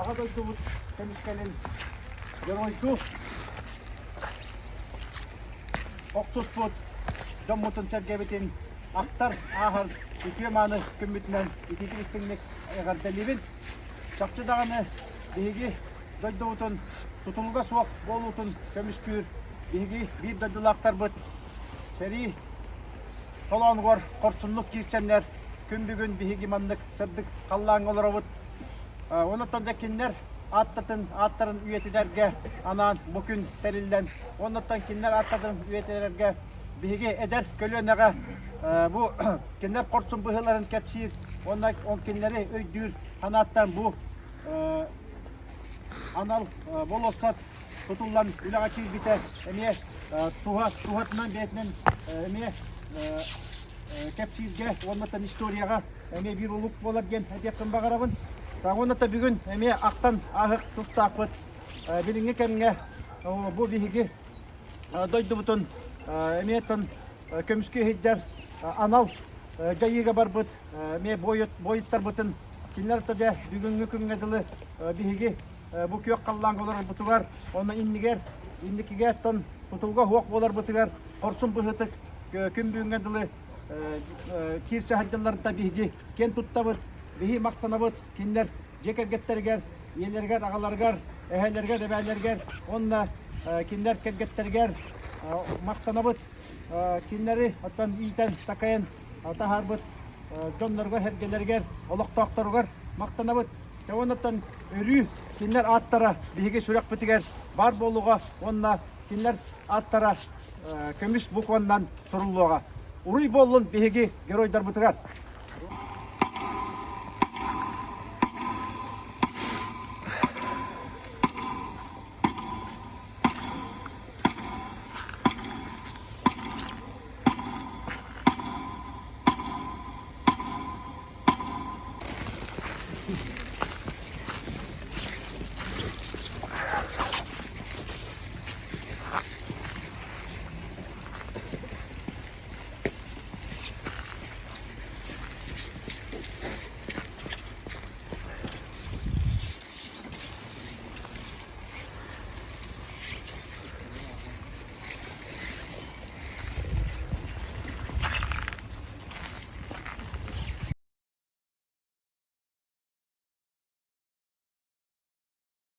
Аҕа дойдубут көмүскэлин геройдуу охсуспут дьоммутун-сэргэбитин ахтар ааһар үтүө-мааны күммүтүнэн итиитик истиҥник эҕэрдэлиибин. Чахчы даҕаны биһиги дойдубутун тутулуга суох буолуутун көмүскүүр биһиги биир дойдулаахтарбыт сэрии толоонугар хорсуннук киирсэннэр күн бүгүн биһиги маннык сырдык халлааҥҥа олоробут. Онон да кинилэр ааттарын ааттарын үйэтитэргэ анаан бу күн тэриллэн, оннуттан кинилэр ааттарын үйэтитэргэ биһиги эдэр көлүөнэҕэ бу кинилэр хорсун быһыыларын кэпсиир уонна ол кинилэри өйдүүр санааттан бу анал болуоссат тутуллан үлэҕэ киирбитэ эмиэ туһа туһатынан бэйэтинэн эмиэ кэпсииргэ уонна историяҕа эмиэ биир улук буолар диэн этиэхпин баҕарабын. Уонна бүгүн эмиэ ахтан ааһык тустаахпыт. Билиҥҥи кэмҥэ бу биһиги дойдубутун эмиэ көмүскүү иһийдэр анал дьайыыга барбыт эмиэ буойуттарбытын кинилэр дьэ бүгүҥҥү күҥҥэ дылы биһиги бу күөх халлааҥҥа олорорбутугар уонна иннигэр инникигэ оттон тутулга суох буоларбытыгар хорсун быһыытык күн бүгүҥҥэ дылы киирсэ сылдьалларыттан биһиги киэн туттабыт, биһи махтанабыт кинилэр дьиэ кэргэттэригэр, ийэлэригэр, аҕаларыгар, эһээлэригэр, эбээлэригэр уонна кинилэр кэргэттэригэр махтанабыт. Кинилэри оттон иитэн, такайан таһаарбыт дьонноругар-сэргэлэригэр, олохтоохторугар махтанабыт. Онон өрүү кинилэр ааттара биһиги сүрэхпитигэр баар буолуоҕа уонна кинилэр ааттара көмүс букваннан суруллуоҕа. Уруй буоллун биһиги геройдарбытыгар!